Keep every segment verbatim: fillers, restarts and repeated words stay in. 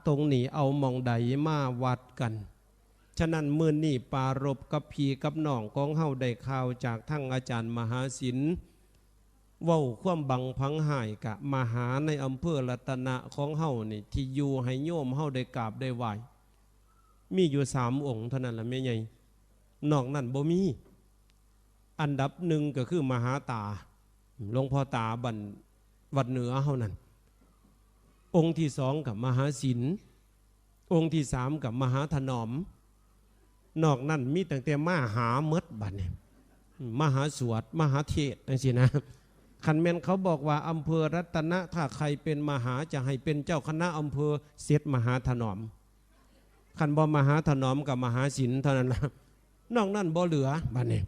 ตรงนี้เอาหม่องใดมาวัดกัน ฉะนั้นมื้อนี้ปรารภกับพี่กับน้องของเฮาได้ข่าวจากทางอาจารย์มหาศิลป์ เว้าความบังผังหายกะมหาในอำเภอรัตนะของเฮานี่ ที่อยู่ให้โยมเฮาได้กราบได้ไหว้ มีอยู่สามองค์เท่านั้นล่ะแม่ใหญ่ นอกนั้นบ่มี อันดับหนึ่งก็คือมหาตา หลวงพ่อตาบ้านวัดเหนือเฮานั่น องค์ที่สองก็มหาศิลป์ องค์ที่สามก็มหาถนอม นอกนั้นมีตั้งแต่มาหาหมดบัดนี้ มหาสวด มหาเทศน์จังซี้นะ คันแม่นเขาบอกว่าอำเภอรัตนะ ถ้าใครเป็นมหาจะให้เป็นเจ้าคณะอำเภอ เสร็จมหาถนอม คันบ่มหาถนอมกับมหาศิลป์เท่านั้นล่ะ นอกนั้นบ่เหลือบัดนี้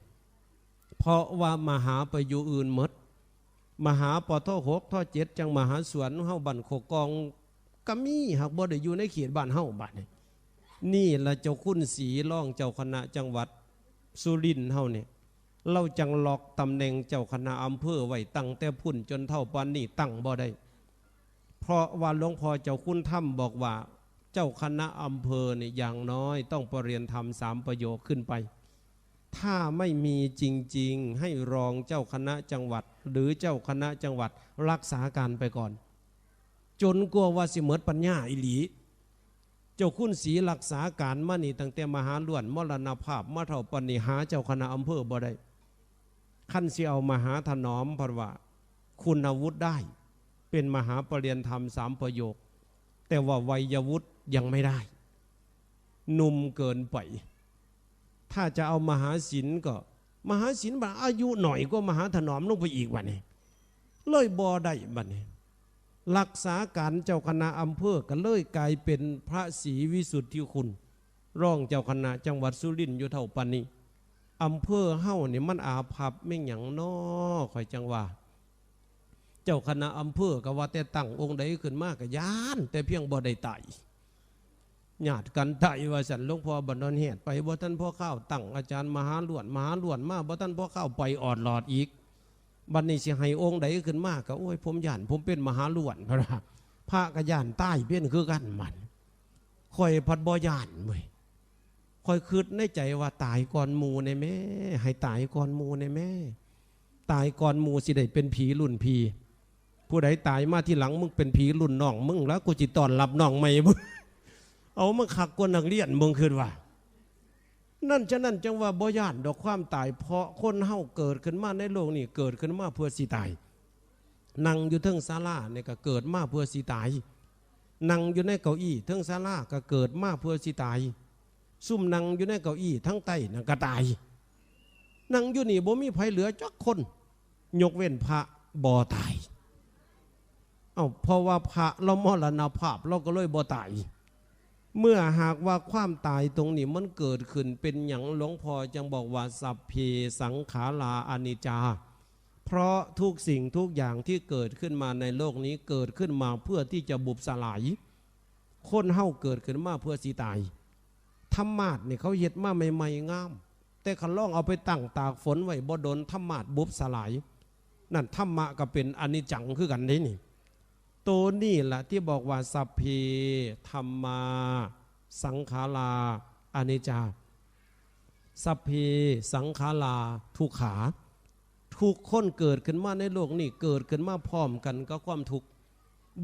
เพราะว่ามหาไปอยู่อื่นหมด มหา ป.ท. หก ท. เจ็ด จั่งมหาสวนเฮาบ้านโคกอง ก็มี หากบ่ได้อยู่ในเขตบ้านเฮาบัดนี้ นี่ล่ะเจ้าคุณศรีรองเจ้าคณะจังหวัดสุรินทร์เฮานี่ ลาวจั่งล็อกตำแหน่งเจ้าคณะอำเภอไว้ตั้งแต่พุ้นจนเท่าปานนี้ตั้งบ่ได้ เพราะว่าหลวงพ่อเจ้าคุณธรรมบอกว่า เจ้าคณะอำเภอนี่อย่างน้อยต้องประเรียนธรรมสามประโยคขึ้นไป ถ้าไม่มีจริงๆ ให้รองเจ้าคณะจังหวัด หรือเจ้าคณะจังหวัดรักษาการไปก่อน จนกว่าว่าสิหมดปัญญาอีหลี เจ้าคุณศรีรักษาการมานี่ตั้งแต่มหาล้วนมรณภาพมาเท่าปานนี้ หาเจ้าคณะอำเภอบ่ได้ คันสิเอามหาถนอมเพิ่นว่า คุณวุฒิได้ เป็นมหาประเรียนธรรมสามประโยค แต่ว่าวัยวุฒิยังไม่ได้ หนุ่มเกินไป ถ้าจะเอามหาศิลป์ก็ มหาศิลป์บัดอายุน้อยกว่ามหาถนอมลงไปอีกบัดนี้ เลยบ่ได้บัดนี้ รักษาการเจ้าคณะอำเภอก็เลยกลายเป็นพระศรีวิสุทธิคุณ รองเจ้าคณะจังหวัดสุรินทร์อยู่เท่าปานนี้ อำเภอเฮานี่มันอาภัพแม่นหยังน้อ ข้อยจั่งว่า เจ้าคณะอำเภอก็ว่าแต่ตั้งองค์ใดขึ้นมาก็ย้าน แต่เพียงบ่ได้ไต่ ญาติกันไต่ว่าซั่น หลวงพ่อบ้านดอนแฮดไปบ่ทันพอคาวตั้ง อาจารย์มหาล้วน มหาล้วนมาบ่ทันพอคาวไปออดหลอดอีก บัดนี้สิให้องค์ใดขึ้นมาก็ โอ้ย ผมย้าน ผมเป็นมหาล้วน พระ พระก็ย้านตายเป็นคือกัน บัดข้อยพัดบ่ย้านเว้ย ข้อยคิดในใจว่า ตายก่อนหมู่แน่แม่ ให้ตายก่อนหมู่แน่แม่ ตายก่อนหมู่สิได้เป็นผีรุ่นพี่ ผู้ใดตายมาทีหลัง มึงเป็นผีรุ่นน้องมึง แล้วกูสิต้อนรับน้องใหม่มึง เอามาคักกว่านักเรียนมึง คิดว่า นั่นฉะนั้นจั่งว่าบ่ย้านดอกความตาย เพราะคนเฮาเกิดขึ้นมาในโลกนี้ เกิดขึ้นมาเพื่อสิตาย นั่งอยู่เทิงศาลาเนี่ยก็เกิดมาเพื่อสิตาย นั่งอยู่ในเก้าอี้เทิงศาลาก็เกิดมาเพื่อสิตาย ซุมนั่งอยู่ในเก้าอี้ทั้งใต้นั่นก็ตาย นั่งอยู่นี่บ่มีไผเหลือจักคน ยกเว้นพระบ่ตาย เอ้า เพราะว่าพระลาวมรณภาพ ลาวก็เลยบ่ตาย เมื่อหากว่าความตายตรงนี้มันเกิดขึ้น เป็นหยังหลวงพ่อจั่งบอกว่า สัพเพสังขาราอนิจจา เพราะทุกสิ่งทุกอย่างที่เกิดขึ้นมาในโลกนี้ เกิดขึ้นมาเพื่อที่จะบุบสลาย คนเฮาเกิดขึ้นมาเพื่อสิตาย ธรรมาสน์นี่เขาเฮ็ดมาใหม่ๆ งาม แต่คันลองเอาไปตั้งตากฝนไว้บ่ดน ธรรมาสน์บุบสลาย นั่นธรรมะก็เป็นอนิจจังคือกันเด้นี่ โตนี่ล่ะที่บอกว่า สัพเพธัมมาสังขาราอนิจจา สัพเพสังขาราทุกขา ทุกคนเกิดขึ้นมาในโลกนี้ เกิดขึ้นมาพร้อมกันกับความทุกข์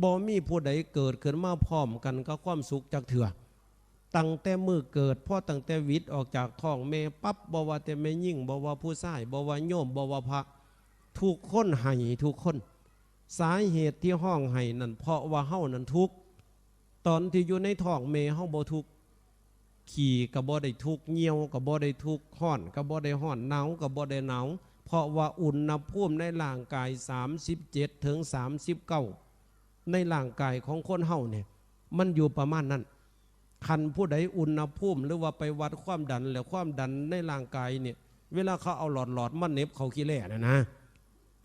บ่มีผู้ใดเกิดขึ้นมาพร้อมกันกับความสุขจักเทื่อ ตั้งแต่มื้อเกิด พอตั้งแต่หวิดออกจากท้องแม่ปั๊บ บ่ว่าแต่แม่หญิง บ่ว่าผู้ชาย บ่ว่าโยม บ่ว่าพระ ทุกคนไห้ทุกคน สาเหตุที่ฮ้องไห้นั่น เพราะว่าเฮานั่นทุกข์ ตอนที่อยู่ในท้องแม่เฮาบ่ทุกข์ ขี้ก็บ่ได้ทุกข์ เยี่ยวก็บ่ได้ทุกข์ ร้อนก็บ่ได้ร้อน หนาวก็บ่ได้หนาว เพราะว่าอุณหภูมิในร่างกาย สามสิบเจ็ดถึงสามสิบเก้า ในร่างกายของคนเฮาเนี่ย มันอยู่ประมาณนั้น คันผู้ใดอุณหภูมิ หรือว่าไปวัดความดัน แล้วความดันในร่างกายเนี่ย เวลาเขาเอาหลอดๆ มาเหน็บเข้าขี้แล่น่ะนะ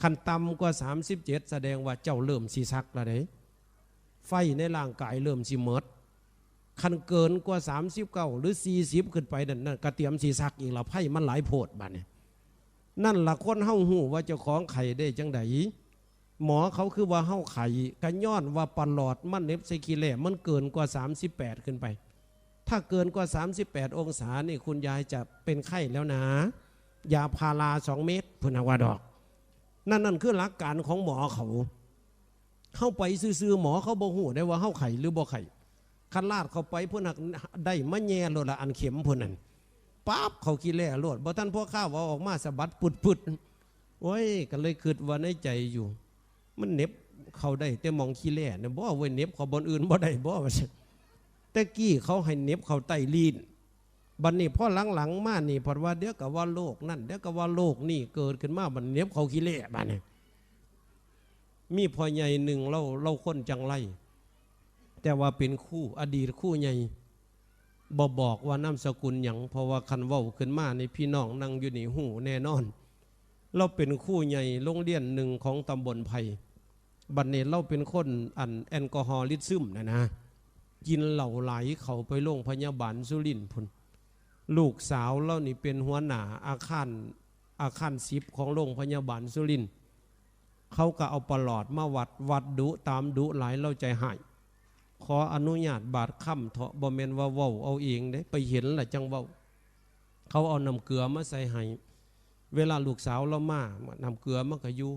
คันต่ำกว่า สามสิบเจ็ด แสดงว่าเจ้าเริ่มสิสักแล้วเด้ ไฟในร่างกายเริ่มสิหมด คันเกินกว่า สามสิบเก้า หรือ สี่สิบ ขึ้นไปนั่นน่ะ ก็เตรียมสิสักอีกแล้ว ไฟมันหลายโพดบัดนี้ นั่นล่ะคนเฮาฮู้ว่าเจ้าของไข้ได้จั่งใด หมอเขาคือว่าเฮาไข้ ก็ย้อนว่าประหลอดมันเหน็บใส่ขี้แร่ มันเกินกว่าสามสิบแปดขึ้นไป ถ้าเกินกว่าสามสิบแปดองศานี่ คุณยายจะเป็นไข้แล้วนะ ยาพาราสองเม็ด เพิ่นว่าดอก นั่น นั่นคือหลักการของหมอเขา เฮาไปซื่อๆ หมอเขาบ่ฮู้ได้ว่าเฮาไข้หรือบ่ไข้ คันลาดเข้าไป เพิ่นหักได้มาแย่โลดละ อันเข็มเพิ่นนั่น ปั๊บ เข้าขี้แร่โลด บ่ทันพอคาบเอาออกมา สะบัดปึดๆ โอ้ย ก็เลยคิดว่าในใจอยู่ มันเหน็บเข้าได้แต่หม่องขี้แร่นะบ่ เว้ย เหน็บเข้าบ่อนอื่นบ่ได้บ่ ว่าซั่น แต่กี้เขาให้เหน็บเข้าใต้ลิ้น บัดนี้พอหลังๆ มานี่ เพิ่นว่า เดี๋ยวก็ว่าโรคนั่น เดี๋ยวก็ว่าโรคนี่ เกิดขึ้นมา บัดเหน็บเข้าขี้แร่ บัดนี้ มีพ่อใหญ่หนึ่ง ลาว ลาวคนจังไร แต่ว่าเป็นครู อดีตครูใหญ่ บ่บอกว่านามสกุลหยัง เพราะว่าคันเว้าขึ้นมานี่ พี่น้องนั่งอยู่นี่ฮู้แน่นอน ลาวเป็นครูใหญ่โรงเรียนหนึ่งของตำบลไผ่ บัดนี้ลาวเป็นคน อัน แอลกอฮอล์ลิดซึมนะนะ กินเหล้าหลาย เข้าไปโรงพยาบาลสุรินทร์พุ้น ลูกสาวลาวนี่เป็นหัวหน้าอาคาร อาคารสิบของโรงพยาบาลสุรินทร์ เขาก็เอาประหลอดมาวัด วัดดุ ตามดุหลาย ลาวใจฮ้าย ขออนุญาตบาดคำเถาะ บ่แม่นว่าเว้าเอาเองเด้ ไปเห็นล่ะจั่งเว้า เขาเอาน้ำเกลือมาใส่ให้ เวลาลูกสาวลาวมา น้ำเกลือมันก็อยู่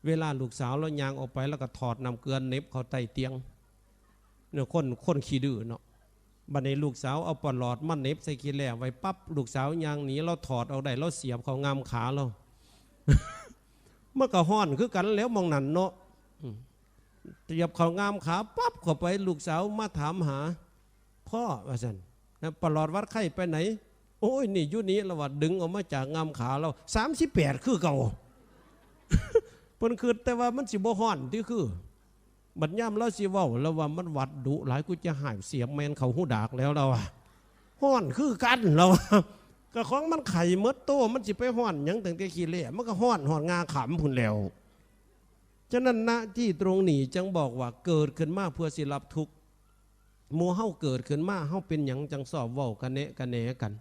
เวลาลูกสาวลาวย่างออกไป ลาวก็ถอดน้ำเกลือเหน็บเข้าใต้เตียง เนี่ย คน คนขี้ดื้อเนาะ บัดนี้ลูกสาวเอาประหลอดมาเหน็บใส่ขี้แร่ไว้ปั๊บ ลูกสาวย่างหนี ลาวถอดออกได้ ลาวเสียบเข้าง่ามขาลาว มันก็ฮ้อนคือกันแหล้วหม่องนั้นเนาะ อืม เสียบเข้าง่ามขาปั๊บเข้าไป ลูกสาวมาถามหา "พ่อ" ว่าซั่น "นะ ประหลอดวัดไข้ไปไหน" "โอ้ย นี่อยู่นี่" ลาวว่าดึงออกมาจากง่ามขาลาว สามสิบแปดคือเก่า เพิ่นคิดแต่ว่ามันสิบ่ฮ้อนติคือ บัดยามลาวสิเว้า ลาวว่า "มันวัดดุหลาย กูจะฮ้าย เสียบแม่นเข้าหูดากแล้ว" ลาวว่า "ฮ้อนคือกัน" ลาวว่า "ก็ของมันไข้หมดโต มันสิไปฮ้อนหยัง ตั้งแต่ขี้แร่ มันก็ฮ้อนฮอดง่าขามพุ้นแหล้ว" ฉะนั้น ณ ที่ตรงนี้จั่งบอกว่าเกิดขึ้นมาเพื่อสิรับทุกข์ หมู่เฮาเกิดขึ้นมา เฮาเป็นหยังจั่งชอบเว้ากะแนะกะแหนกัน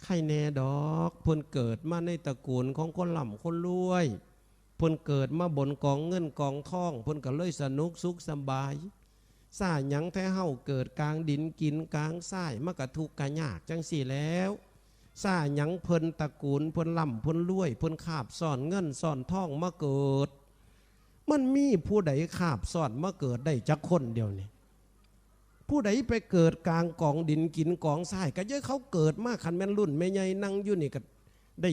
ไคแหน่ดอก เพิ่นเกิดมาในตระกูลของคนร่ำคนรวย เพิ่นเกิดมาบนกองเงินกองทอง เพิ่นก็เลยสนุกสุขสบาย ซ่าหยังแท้เฮาเกิดกลางดินกินกลางทราย มันก็ทุกข์ก็ยากจั่งซี้แหล้ว ซ่าหยังเพิ่นตระกูลเพิ่นร่ำเพิ่นรวย เพิ่นคาบซ่อนเงินซ่อนทองมาเกิด มันมีผู้ใดคาบซ่อนมาเกิดได้จักคนเดียวนี่ ผู้ใดไปเกิดกลางกองดินกินกองทราย ก็เย้ยเขาเกิดมา คันแม่นรุ่นแม่ใหญ่นั่งอยู่นี่ก็ได้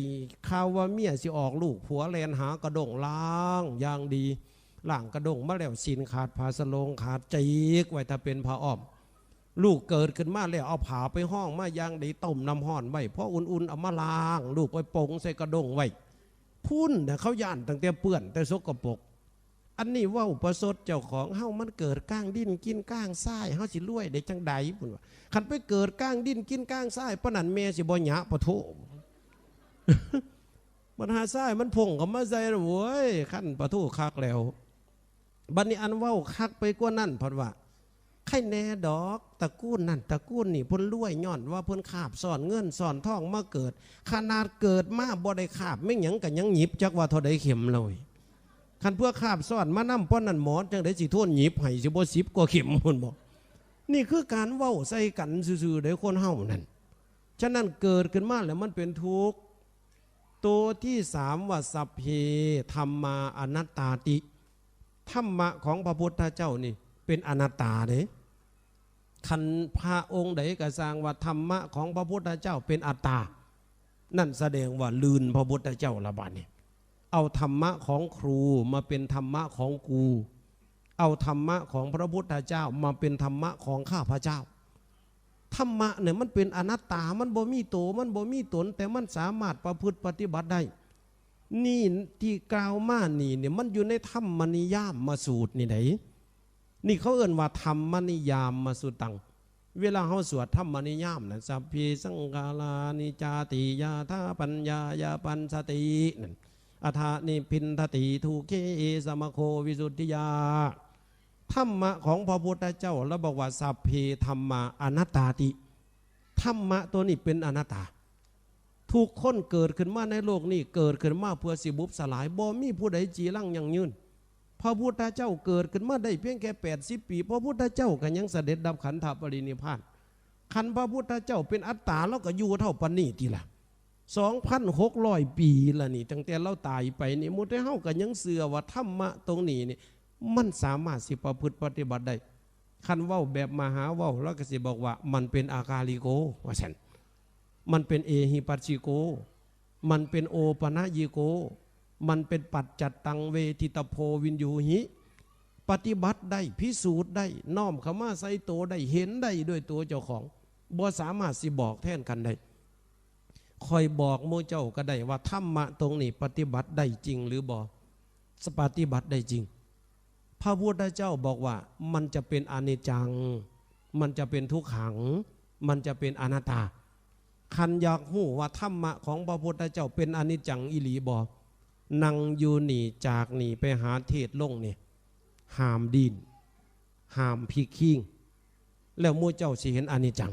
ข่าวว่าเมียสิออกลูก ผัวแล่นหากระด้งล้างอย่างดี ล้างกระด้งมาแล้ว ศีลขาด ผ้าสะโลงขาด จีกไว้ถ้าเป็นผ้าอ้อม ลูกเกิดขึ้นมาแล้ว เอาผ้าไปฮ้องมาอย่างดี ต้มน้ำฮ้อนไว้ พออุ่นๆ เอามาล้าง ลูกไปปงใส่กระด้งไว้ พุ้นน่ะ เขาย้านตั้งแต่เปื้อนแต่สกปรก อันนี้เว้าประชดเจ้าของ เฮามันเกิดกลางดินกินกลางทราย เฮาสิรวยได้จั่งใด พุ้นว่า คันไปเกิดกลางดินกินกลางทรายปานนั้น แม่สิบ่หยะปะโถ ปัญหาทรายมันพ่งเข้ามาใส่แล้ว โว้ย คันปะโถคักแล้ว บัดนี้อันเว้าคักไปกว่านั้น เพิ่นว่า ไคแหน่ดอก ตระกูลนั่นตระกูลนี่ เพิ่นรวยย้อนว่าเพิ่นคาบซ่อนเงินซ่อนทองมาเกิด ขนาดเกิดมาบ่ได้คาบแม่นหยังก็ยังหยิบจักว่าเท่าใดเข็มเลย คันเพื่อคาบซ่อนมานำปานนั้น หมอจั่งใดสิทนหยิบให้ สิบ่สิบกว่าเข็ม เพิ่นบอก นี่คือการเว้าใส่กันซื่อๆ เด้อคนเฮานั่น ฉะนั้นเกิดขึ้นมาแล้วมันเป็นทุกข์ ตัวที่สามว่า สัพเพธัมมาอนัตตาติ ธรรมะของพระพุทธเจ้านี่เป็นอนัตตาเด้ คันพระองค์ใดก็ซ่างว่าธรรมะของพระพุทธเจ้าเป็นอัตตา นั่นแสดงว่าลื่นพระพุทธเจ้าละบาดนี้ เอาธรรมะของครูมาเป็นธรรมะของกู เอาธรรมะของพระพุทธเจ้ามาเป็นธรรมะของข้าพเจ้า ธรรมะเนี่ยมันเป็นอนัตตา มันบ่มีโต มันบ่มีตน แต่มันสามารถประพฤติปฏิบัติได้ นี่ที่กล่าวมานี่เนี่ย มันอยู่ในธรรมนิยามมาสูตรนี่ได นี่เขาเอิ้นว่าธรรมนิยามมาสุตัง เวลาเฮาสวดธรรมนิยามนะ สัพเพสังขารานิจจาติ ยาธาปัญญายาปัญสติ นั่น อัฏฐานิพพินทติ ทุกเขสมโควิสุทธิยา ธรรมะของพระพุทธเจ้า แล้วบอกว่า สัพเพธัมมาอนัตตาติ ธรรมะตัวนี้เป็นอนัตตา ทุกคนเกิดขึ้นมาในโลกนี้ เกิดขึ้นมาเพื่อสิบุบสลาย บ่มีผู้ใดจีรังยั่งยืน พระพุทธเจ้าเกิดขึ้นมาได้เพียงแค่แปดสิบปี พระพุทธเจ้าก็ยังเสด็จดับขันธปรินิพพาน คันพระพุทธเจ้าเป็นอัตตา ลาวก็อยู่เท่าปานนี้ติล่ะ สองพันหกร้อย ปีละนี่ ตั้งแต่ลาวตายไปนี่ หมู่แต่เฮาก็ยังเชื่อว่าธรรมะตรงนี้นี่ มันสามารถสิประพฤติปฏิบัติได้ คันเว้าแบบมหาเว้า ลาวก็สิบอกว่ามันเป็นอากาลิโก ว่าซั่น มันเป็นเอหิปัสสิโก มันเป็นโอปะนะยิโก มันเป็นปัจจัตตังเวทิตโพวินยูหิ ปฏิบัติได้ พิสูจน์ได้ น้อมเข้ามาใส่ตัวได้ เห็นได้ด้วยตัวเจ้าของ บ่สามารถสิบอกแทนกันได้ ข้อยบอกหมู่เจ้าก็ได้ว่าธรรมะตรงนี้ปฏิบัติได้จริงหรือบ่ ปฏิบัติได้จริง พระพุทธเจ้าบอกว่ามันจะเป็นอนิจจัง มันจะเป็นทุกขัง มันจะเป็นอนัตตา คันอยากฮู้ว่าธรรมะของพระพุทธเจ้าเป็นอนิจจังอีหลีบ่ นั่งอยู่นี่ จากนี่ไปหาเทศน์ลงนี่ ห้ามดิ้น ห้ามพลิกคิง แล้วหมู่เจ้าสิเห็นอนิจจัง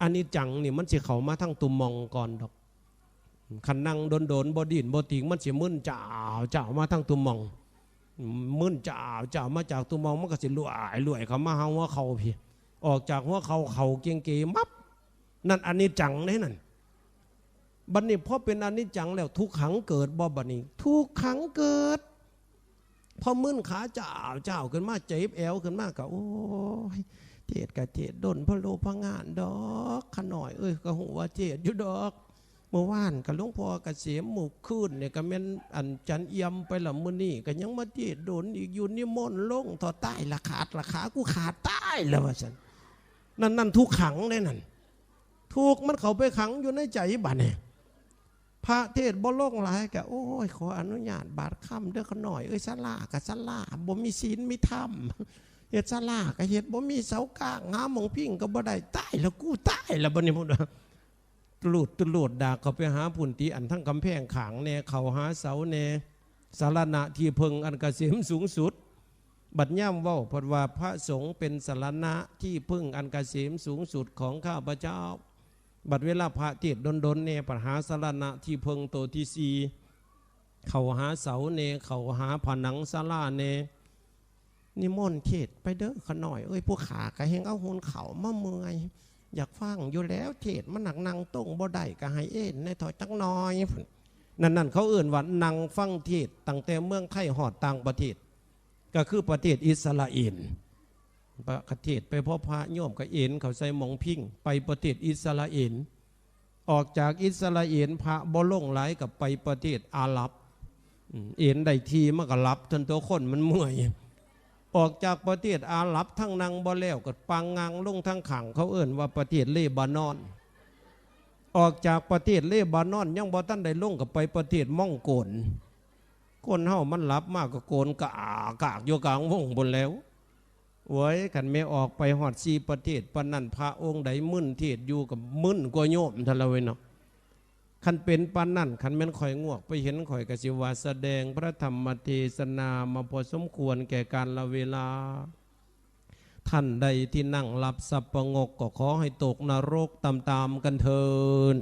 อนิจจังนี่มันสิเข้ามาทางตุ่มหม่องก่อนดอก คันนั่งโดนๆ บ่ดิ้นบ่ติง มันสิมึนจ้าวจ้าวมาทางตุ่มหม่อง มึนจ้าวจ้าวมาจากตุ่มหม่อง มันก็สิลวยลวยเข้ามาหาหัวเข่าพี้ ออกจากหัวเข่า เข่าเกร็งเกร็งมับ นั่นอนิจจังเด้นั่น บัดนี้พอเป็นอนิจจังแล้ว ทุกขังเกิดบ่บัดนี้ ทุกขังเกิด พอมึนขาจ้าวจ้าวขึ้นมา เจ็บแอวขึ้นมาก็ โอ้ย เทศน์ก็เทศน์โดน พะโลพะงานดอก ข้าน้อยเอ้ย ก็ฮู้ว่าเทศน์อยู่ดอก เมื่อวานก็หลวงพ่อเกษม มื้อคืนนี่ก็แม่นอันจันเอี่ยมไปละ มื้อนี้ก็ยังมาเทศน์โดนอีกอยู่ นิมนต์ลง เถาะ ตายละ ขาดละ ขากูขาด ตายแล้ว ว่าซั่น นั่น นั่นทุกขังเด้นั่น ทุกข์มันเข้าไปขังอยู่ในใจบัดนี้ พระเทศน์บ่ลงหลายก็ โอ้ย ขออนุญาตบาดค่ำเด้อข้าน้อยเอ้ย ศาลาก็ศาลา บ่มีศีลมีธรรม เฮ็ดศาลาก็เฮ็ดบ่มีเสากลาง หาหม่องพิงก็บ่ได้ ตายแล้วกู ตายแล้วบัดนี้ พุ้นน่ะ ตะลูดตะลูดดากเข้าไปหาพุ้นติ อันทั้งกำแพงข้างแน่ เข้าหาเสาแน่ สรณะที่พึ่งอันเกษมสูงสุด บัดยามเว้าเพิ่นว่าพระสงฆ์เป็นสรณะที่พึ่งอันเกษมสูงสุดของข้าพเจ้า บัดเวลาพระเทศน์โดนๆ แน่ ปัดหาสรณะที่พึ่งตัวที่สี่ เข้าหาเสาแน่ เข้าหาผนังศาลาแน่ นิมนต์เทศน์ไปเด้อข้าน้อยเอ้ย ผู้ขาก็แฮงเอาหุนเข่ามาเมื่อย อยากฟังอยู่แล้ว เทศน์มันหนัก นั่งตรงบ่ได้ ก็ให้เอนแน่เถาะจักหน่อย นั่นๆ เขาเอิ้นว่านั่งฟังเทศน์ตั้งแต่เมืองไทยฮอดต่างประเทศ ก็คือประเทศอิสราเอล พระเทศน์ไปพบพระโยมก็เอนเข้าใส่หม่องพิง ไปประเทศอิสราเอล ออกจากอิสราเอลพระบ่ลงหลายก็ไปประเทศอาหรับ อืม เอนได้ที่มันก็หลับ ท่านตัวคนมันเมื่อย ออกจากประเทศอาหรับทั้งนั่งบ่แล้วก็ปางงางลงทางข้าง เขาเอิ้นว่าประเทศเลบานอน ออกจากประเทศเลบานอนยังบ่ทันได้ลงก็ไปประเทศมองโกล คนเฮามันหลับมาก็โกนกะอากากอยู่กลางวงพุ้นแล้ว โอ้ย คันแม่ออกไปฮอดสี่ประเทศปานนั้น พระองค์ใดมึนเทศน์อยู่ก็มึนกว่าโยมเท่าละเว้ยเนาะ คันเป็นปานนั้น คันแม่นข้อยงวกไปเห็น ข้อยก็สิว่าแสดงพระธรรมเทศนามาพอสมควรแก่กาลเวลา ท่านใดที่นั่งหลับสับประงกก็ขอให้ตกนรกตามๆ กันเทิน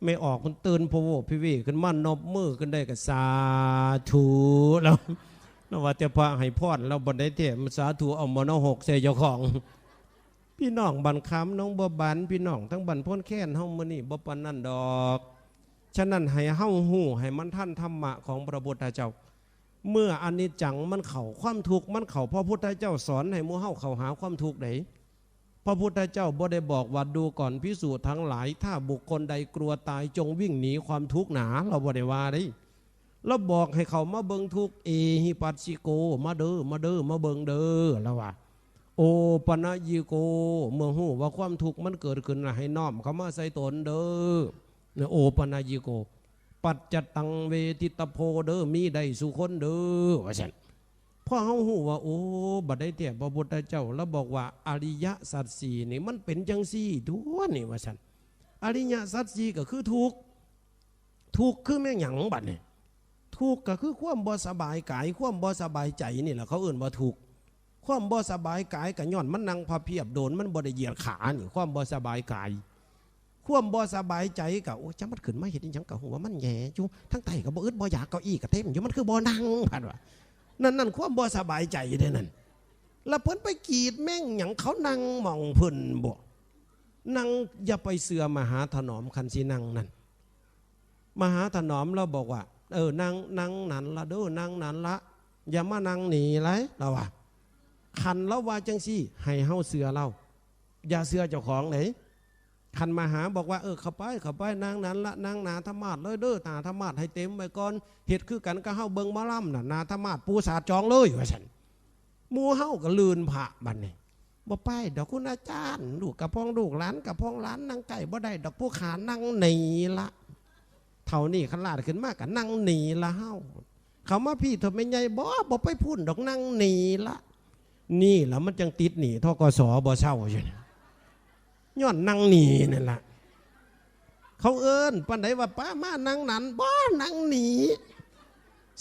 แม่ออกมันตื่นพะโวพิเวขึ้นมานบมือขึ้นได้ก็สาธุแล้ว นว่าแต่พระให้พรแล้วบ่ได้แท้ มันสาธุเอามนหกใส่เจ้าของ พี่น้องบ้านคำหนองบัวบาน พี่น้องทั้งบ้านโพนแคนเฮามื้อนี้บ่ปานนั้นดอก ฉะนั้นให้เฮาฮู้ให้มันทันธรรมะของพระพุทธเจ้า เมื่ออนิจจังมันเข้า ความทุกข์มันเข้า พระพุทธเจ้าสอนให้หมู่เฮาเข้าหาความทุกข์ใด พระพุทธเจ้าบ่ได้บอกว่า ดูก่อนภิกษุทั้งหลาย ถ้าบุคคลใดกลัวตายจงวิ่งหนีความทุกข์หนา ลาวบ่ได้ว่าเด้ ลาวบอกให้เข้ามาเบิ่งทุกข์ เอหิปัสสิโก มาเด้อ มาเด้อ มาเบิ่งเด้อ ลาวว่า โอปะนะยิโก เมื่อฮู้ว่าความทุกข์มันเกิดขึ้นน่ะ ให้น้อมเข้ามาใส่ตนเด้อ นะ โอปะนะยิโก ปัจจตังเวทิตโพ เด้อ มีได้สู่คนเด้อ ว่าซั่น พอเฮาฮู้ว่า โอ้ บัดใดแท้พระพุทธเจ้าลาวบอกว่าอริยสัจสี่นี่มันเป็นจั่งซี้ตั๊วนี่ ว่าซั่น อริยสัจสี่ก็คือทุกข์ ทุกข์คือแม่นหยังบัดนี้ ทุกข์ก็คือความบ่สบายกาย ความบ่สบายใจนี่แหละเขาเอิ้นว่าทุกข์ ความบ่สบายกายก็ย้อนมันนั่งพับเพียบโดน มันบ่ได้เหยียดขานี่ ความบ่สบายกาย ความบ่สบายใจก็ โอ้ จะมันขึ้นมาเฮ็ดอิหยังก็ฮู้ว่ามันแหย่อยู่ ทั้งใต้ก็บ่อึดบ่อยาก เก้าอี้ก็เต็มอยู่ มันคือบ่นั่ง พันว่า นั่นนั่นความบ่สบายใจเด้นั่น แล้วเพิ่นไปกรีดแม่งหยัง เขานั่งหม่องเพิ่นบ่ นั่ง อย่าไปเชื่อมหาถนอม คันสินั่งนั่น มหาถนอมลาวบอกว่า เออ นั่ง นั่งนั่นละเด้อ นั่งนั่นละ อย่ามานั่งหนีหลาย ลาวว่า คันลาวว่าจั่งซี้ ให้เฮาเชื่อลาว อย่าเชื่อเจ้าของเด้ คันมหาบอกว่า เออ เข้าไป เข้าไป นั่งนั่นละ นั่งหน้าธรรมาสน์เลยเด้อ หน้าธรรมาสน์ให้เต็มไว้ก่อน เฮ็ดคือกันกับเฮาเบิ่งหมอลำน่ะ หน้าธรรมาสน์ ปูสาดจองเลย ว่าซั่น หมู่เฮาก็ลื่นพระบัดนี้ บ่ไปดอกคุณอาจารย์ ลูกกะพ้องลูก หลานกะพ้องหลาน นั่งใกล้บ่ได้ดอก ผู้ขานั่งหนีละ เท่านี้คันลาดขึ้นมาก็นั่งหนีละเฮา เขามาพี้เถาะแม่ใหญ่ บ่ บ่ไปพู้นดอก นั่งหนีละ นี่ล่ะมันจั่งติดหนี้ ธ.ก.ส. บ่เซาอยู่นี่ ย้อนนั่งหนี้นั่นล่ะ เขาเอิ้นปานใดว่า ป้ามานั่งนั่น บ่ นั่งหนี้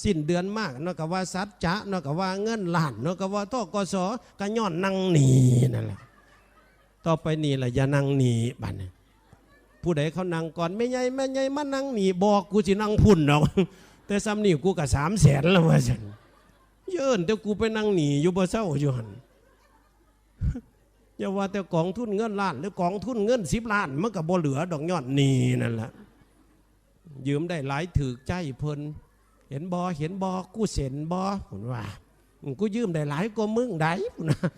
สิ้นเดือนมาเนาะก็ว่าสัจจะเนาะก็ว่าเงินล้านเนาะก็ว่า ธ.ก.ส. ก็ย้อนนั่งหนี้นั่นล่ะ ต่อไปนี่ล่ะอย่านั่งหนี้บัดนี้ ผู้ใดเขานั่งก่อน แม่ใหญ่ แม่ใหญ่มานั่งหนี้ บอกกูสินั่งพู้นดอก แต่ส่ำนี้กูก็สามแสนแล้วว่าซั่น เอิ้นแต่กูไปนั่งหนี้อยู่บ่เซาอยู่หั่น อย่าว่าแต่กองทุนเงินล้าน หรือกองทุนเงินสิบล้าน มันก็บ่เหลือดอก ย้อนหนี้นั่นล่ะ ยืมได้หลายถืกใจเพิ่น เห็นบ่ เห็นบ่ กูเซ็นบ่ เพิ่นว่า อืม กูยืมได้หลายกว่ามึงได้ เพิ่นว่า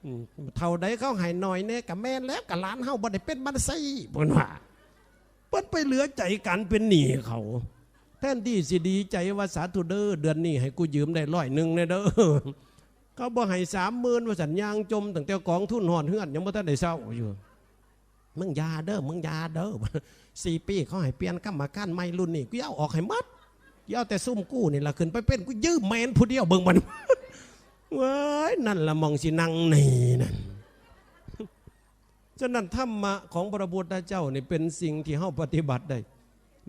อืม เท่าใดเขาให้น้อยแน่ก็แม่นแล้ว ก็หลานเฮาบ่ได้เป็นบัญชี เพิ่นว่า เพิ่นไปเหลือใจกันเป็นหนี้เขา แทนที่สิดีใจว่า สาธุเด้อ เดือนนี้ให้กูยืมได้ร้อยหนึ่งแน่เด้อ เขาบ่ให้สามหมื่น ว่าซั่น ย่างจ่มตั้งแต่กองทุนฮอดเฮือน ยังบ่ทันได้เซาอยู่ มึงอย่าเด้อ มึงอย่าเด้อ สี่ปีเขาให้เปลี่ยนกรรมการใหม่ รุ่นนี้กูเอาออกให้หมด กูเอาแต่ซุมกูนี่ล่ะขึ้นไปเป็น กูยืมแม่นผู้เดียว เบิ่งมัน เว้ย นั่นล่ะหม่องสินั่งหนี้นั่น ฉะนั้นธรรมะของพระพุทธเจ้านี่เป็นสิ่งที่เฮาปฏิบัติได้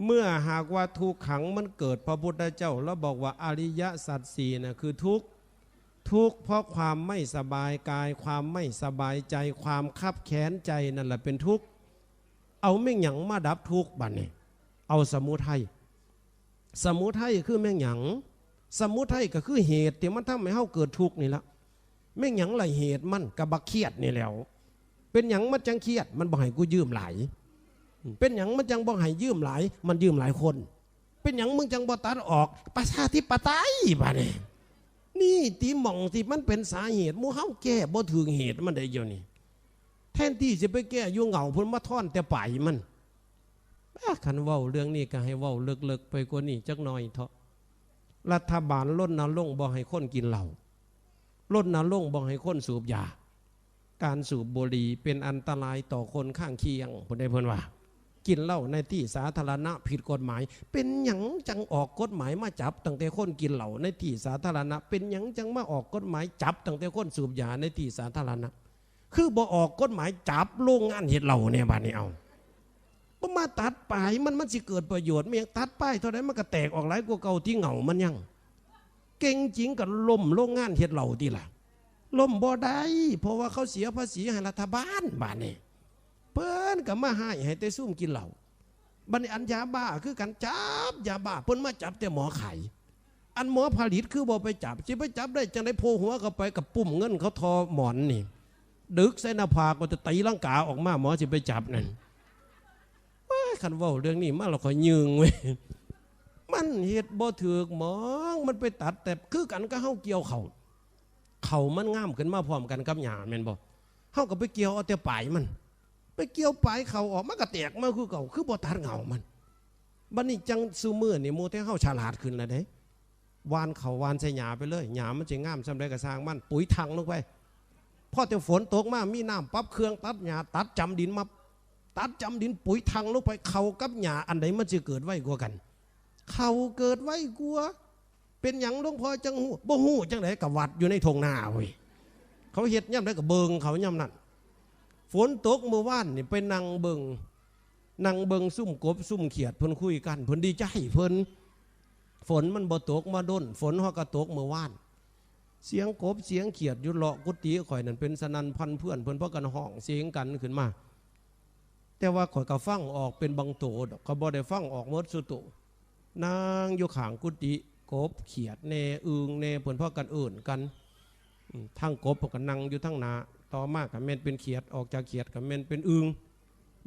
เมื่อหากว่าทุกขังมันเกิด พระพุทธเจ้าลาวบอกว่าอริยสัจสี่น่ะคือทุกข์ ทุกข์เพราะความไม่สบายกาย ความไม่สบายใจ ความคับแค้นใจ นั่นแหละเป็นทุกข์ เอาแม่นหยังมาดับทุกข์บัดนี้ เอาสมุทัย สมุทัยคือแม่นหยัง สมุทัยก็คือเหตุที่มันทำให้เฮาเกิดทุกข์นี่ละ แม่นหยังล่ะเหตุมัน ก็บักเครียดนี่แหล้ว เป็นหยังมันจั่งเครียด มันบ่ให้กูยืมหลาย เป็นหยังมันจั่งบ่ให้ยืมหลาย มันยืมหลายคน เป็นหยังมึงจั่งบ่ตัดออก ประชาธิปไตยบัดนี้ นี่ติหม่องที่มันเป็นสาเหตุ หมู่เฮาแก้บ่ถืกเหตุมันได้เดี๋ยวนี้ แทนที่สิไปแก้อยู่เหง้าพุ้น มาทอนแต่ปลายมัน อ่ะ คันเว้าเรื่องนี้ก็ให้เว้าเลิกๆไปกว่านี้จักหน่อยเถาะ รัฐบาลรณรงค์บ่ให้คนกินเหล้า รณรงค์บ่ให้คนสูบยา การสูบบุหรี่เป็นอันตรายต่อคนข้างเคียง พุ้นเด้เพิ่นว่า กินเหล้าในที่สาธารณะผิดกฎหมาย เป็นหยังจั่งออกกฎหมายมาจับตั้งแต่คนกินเหล้าในที่สาธารณะ เป็นหยังจั่งมาออกกฎหมายจับตั้งแต่คนสูบยาในที่สาธารณะ คือบ่ออกกฎหมายจับโรงงานเฮ็ดเหล้าแน่บัดนี้ เอา บ่มาตัดปลายมัน มันสิเกิดประโยชน์แม่นหยัง ตัดปลายเท่าใดมันก็แตกออกหลายกว่าเก่า ติเหง้ามันยัง เก่งจริงก็ล้มโรงงานเฮ็ดเหล้าติล่ะ ล้มบ่ได้ เพราะว่าเขาเสียภาษีให้รัฐบาล บัดนี้ เพิ่นก็มาฮ้ายให้แต่ซุมกินเหล้า บัดนี้อันยาบ้าคือกัน จับยาบ้า เพิ่นมาจับแต่หมอขาย อันหมอผลิตคือบ่ไปจับ สิไปจับได้จั่งใด โผล่หัวเข้าไปกับปุ้มเงินเขาทอหมอนนี่ ดึกใส่หน้าผาก ก็จะตีลังกาออกมา หมอสิไปจับนั่น ว้าย คันเว้าเรื่องนี้มาแล้วข้อยยืงเว้ย มันเฮ็ดบ่ถืกหม่อง มันไปตัดแต่ คือกันกับเฮาเกี่ยวข้าว ข้าวมันงามขึ้นมาพร้อมกันกับหญ้าแม่นบ่ เฮาก็ไปเกี่ยวเอาแต่ปลายมัน ไปเกี่ยวปลายข้าวออก มันก็แตกมาคือเก่า คือบ่ตัดเหง้ามัน บัดนี้จั่งซุมื้อนี่หมู่ไทเฮาฉลาดขึ้นแล้วเด้ หว่านข้าวหว่านใส่หญ้าไปเลย หญ้ามันสิงามส่ำใดก็ซ่างมัน ปุ๋ยถังลงไป พอแต่ฝนตกมา มีน้ำปรับเครื่องตัดหญ้า ตัดจำดินมา ตัดจำดิน ปุ๋ยถังลงไป ข้าวกับหญ้าอันใดมันสิเกิดไวกว่ากัน ข้าวเกิดไวกว่า เป็นหยังหลวงพ่อจั่งฮู้ บ่ฮู้จั่งใด ก็วัดอยู่ในท่งนาเว้ย เขาเฮ็ดยามใดก็เบิ่งเขายามนั้น ฝนตกมื้อวานนี่ไปนั่งเบิ่ง นั่งเบิ่งซุมกบซุมเขียดเพิ่นคุยกัน เพิ่นดีใจเพิ่น ฝนมันบ่ตกมาดน ฝนฮอดก็ตกมื้อวาน เสียงกบเสียงเขียดอยู่เลาะกุฏิข้อยนั่นเป็นสนั่นพันเพื่อน เพิ่นพากันฮ้องเสียงกันขึ้นมา แต่ว่าข้อยก็ฟังออกเป็นบางโตดอก ก็บ่ได้ฟังออกหมดซุโต นั่งอยู่ข้างกุฏิ กบเขียดแหน่อึ่งแหน่ เพิ่นพากันเอิ้นกัน อืม ทั้งกบเพิ่นก็นั่งอยู่ทางหน้า ต่อมาก็แม่นเป็นเขียด ออกจากเขียดก็แม่นเป็นอึ่ง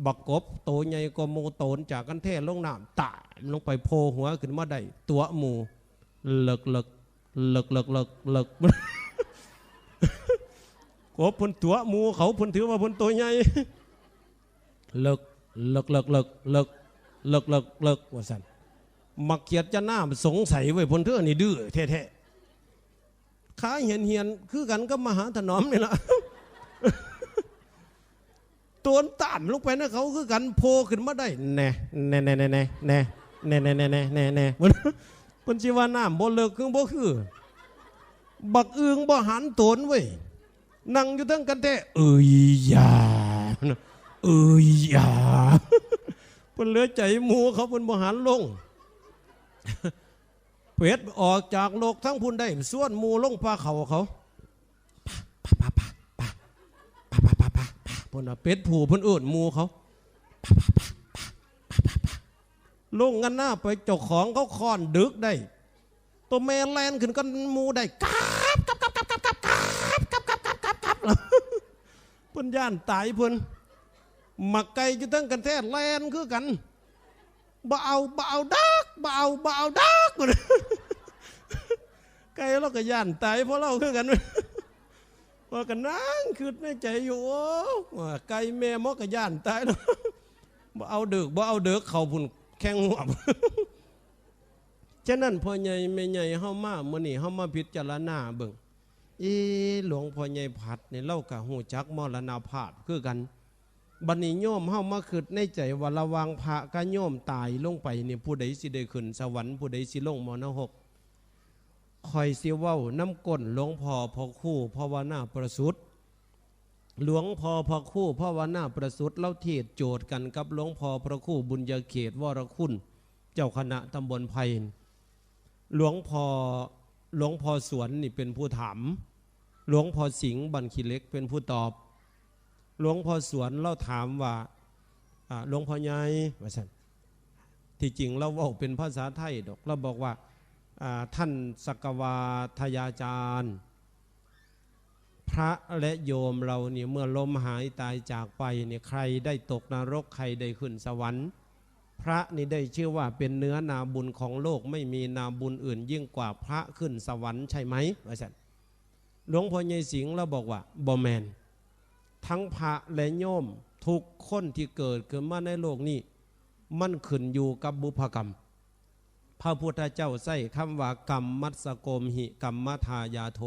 บักกบโตใหญ่กว่าหมู่โตนจากกันแท้ลงน้ำ ตามลงไป โผล่หัวขึ้นมาได้ ตั๋วหมู่ เลิกเลิก เลิกเลิกเลิกเลิก กบเพิ่นตั๋วหมู่เขา เพิ่นถือว่าเพิ่นโตใหญ่ เลิก เลิกเลิกเลิกเลิก เลิกเลิกเลิก ว่าซั่น บักเขียดจะหน้ามันสงสัยเว้ย เพิ่นเทื่อนี่ดื้อแท้ๆ ขาเหียนๆ คือกันกับมหาถนอมนี่ล่ะ โตนตามลงไปนะเขาคือกัน โผล่ขึ้นมาได้ แหน่ แหน่ แหน่ แหน่ แหน่ แหน่ แหน่ แหน่ แหน่ แหน่ เพิ่นสิว่าน้ำบ่เลิกคือบ่คือ บักอึ่งบ่หันโตนเว้ย นั่งอยู่เทิงกันแท้ เอ้ยยา เอ้ยยา เพิ่นเหลือใจหมู่เขา เพิ่นบ่หันลง เป็ดออกจากโลกทั้งพุ้นได้ ชวนหมู่ลงป่าเขาเขา ไป ไป ไป ไป ไป ไป ไป ไป ไป ไป เพิ่นว่า เป็ดผู้เพิ่นเอิ้นหมู่เขา ไป ไป ไป ไป ไป ไป ไป ลงกันหน้าไป เจ้าของเขาค้อนดึกได้ ตัวแม่แล่นขึ้นกันหมู่ได้ กับ กับ กับ เพิ่นย้านตายเพิ่น หมากไก่อยู่เทิงกันแท้ แล่นคือกัน บ่เอา บ่เอาดอก บ่เอา บ่เอาดอก ไก่เราก็ย้านตายเพราะเราคือกัน ว่าก็นั่งคิดในใจอยู่ โอ้ ว่าไก่แม่หมอก็ย้านตายเนาะ บ่เอาเดิก บ่เอาเดิก เขาพุ้นแข่งหวบ ฉะนั้นพ่อใหญ่แม่ใหญ่เฮามามื้อนี้ เฮามาพิจารณาเบิ่ง เอ๊ะ หลวงพ่อใหญ่ผัดนี่ เลาก็ฮู้จักมรณภาพคือกัน บัดนี้โยมเฮามาคิดในใจว่า ระหว่างพระกับโยมตายลงไปนี่ ผู้ใดสิได้ขึ้นสวรรค์ ผู้ใดสิลงมรณรก ข้อยสิเว้านำก้นหลวงพ่อพระครูภาวนาประสุทธิ์ หลวงพ่อพระครูภาวนาประสุทธิ์ เลาเทศน์โจทย์กันกับหลวงพ่อพระครูบุญญาเขต วรคุณ เจ้าคณะตำบลไผ่ หลวงพ่อ หลวงพ่อสวนนี่เป็นผู้ถาม หลวงพ่อสิงห์บ้านขี้เหล็กเป็นผู้ตอบ หลวงพ่อสวนเลาถามว่า อ่า หลวงพ่อใหญ่ ว่าซั่น ที่จริงเลาเว้าเป็นภาษาไทยดอก เลาบอกว่า อ่า ท่านสักกวาทยาจารย์ พระและโยมเรานี่ เมื่อลมหายตายจากไปนี่ ใครได้ตกนรก ใครได้ขึ้นสวรรค์ พระนี่ได้ชื่อว่าเป็นเนื้อนาบุญของโลก ไม่มีนาบุญอื่นยิ่งกว่าพระขึ้นสวรรค์ใช่ไหม ว่าซั่น หลวงพ่อใหญ่สิงห์เลาบอกว่า บ่แม่น ทั้งพระและโยมทุกคนที่เกิดขึ้นมาในโลกนี้ มันขึ้นอยู่กับบุพกรรม พระพุทธเจ้าใช้คำว่า กรรมมัสสโกมหิ กรรมทายาโท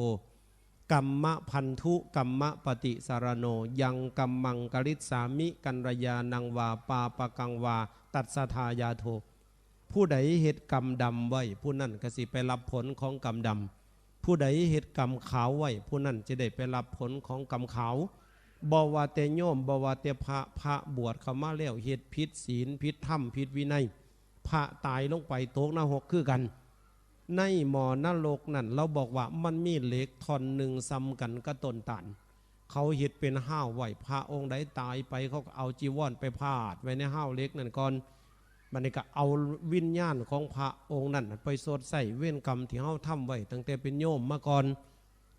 กรรมพันธุ กรรมปฏิสารโน ยังกัมมังกริสสามิ กัลยาณังวา ปาปกังวา ตัสสะทายาโท ผู้ใดเฮ็ดกรรมดำไว้ ผู้นั้นก็สิไปรับผลของกรรมดำ ผู้ใดเฮ็ดกรรมขาวไว้ ผู้นั้นจะได้ไปรับผลของกรรมขาว บ่ว่าแต่โยม บ่ว่าแต่พระ พระบวชเข้ามาแล้วเฮ็ดผิดศีล ผิดธรรม ผิดวินัย พระตายลงไปตกนรกคือกัน ในหม้อนรกนั่น เลาบอกว่ามันมีเหล็กท่อนหนึ่งส่ำกันกับต้นตาล เขาเฮ็ดเป็นฮาวไว้ พระองค์ใดตายไป เขาก็เอาจีวรไปพาดไว้ในฮาวเหล็กนั่นก่อน บัดนี้ก็เอาวิญญาณของพระองค์นั้นไปชดใช้เวรกรรมที่เฮาทำไว้ตั้งแต่เป็นโยมมาก่อน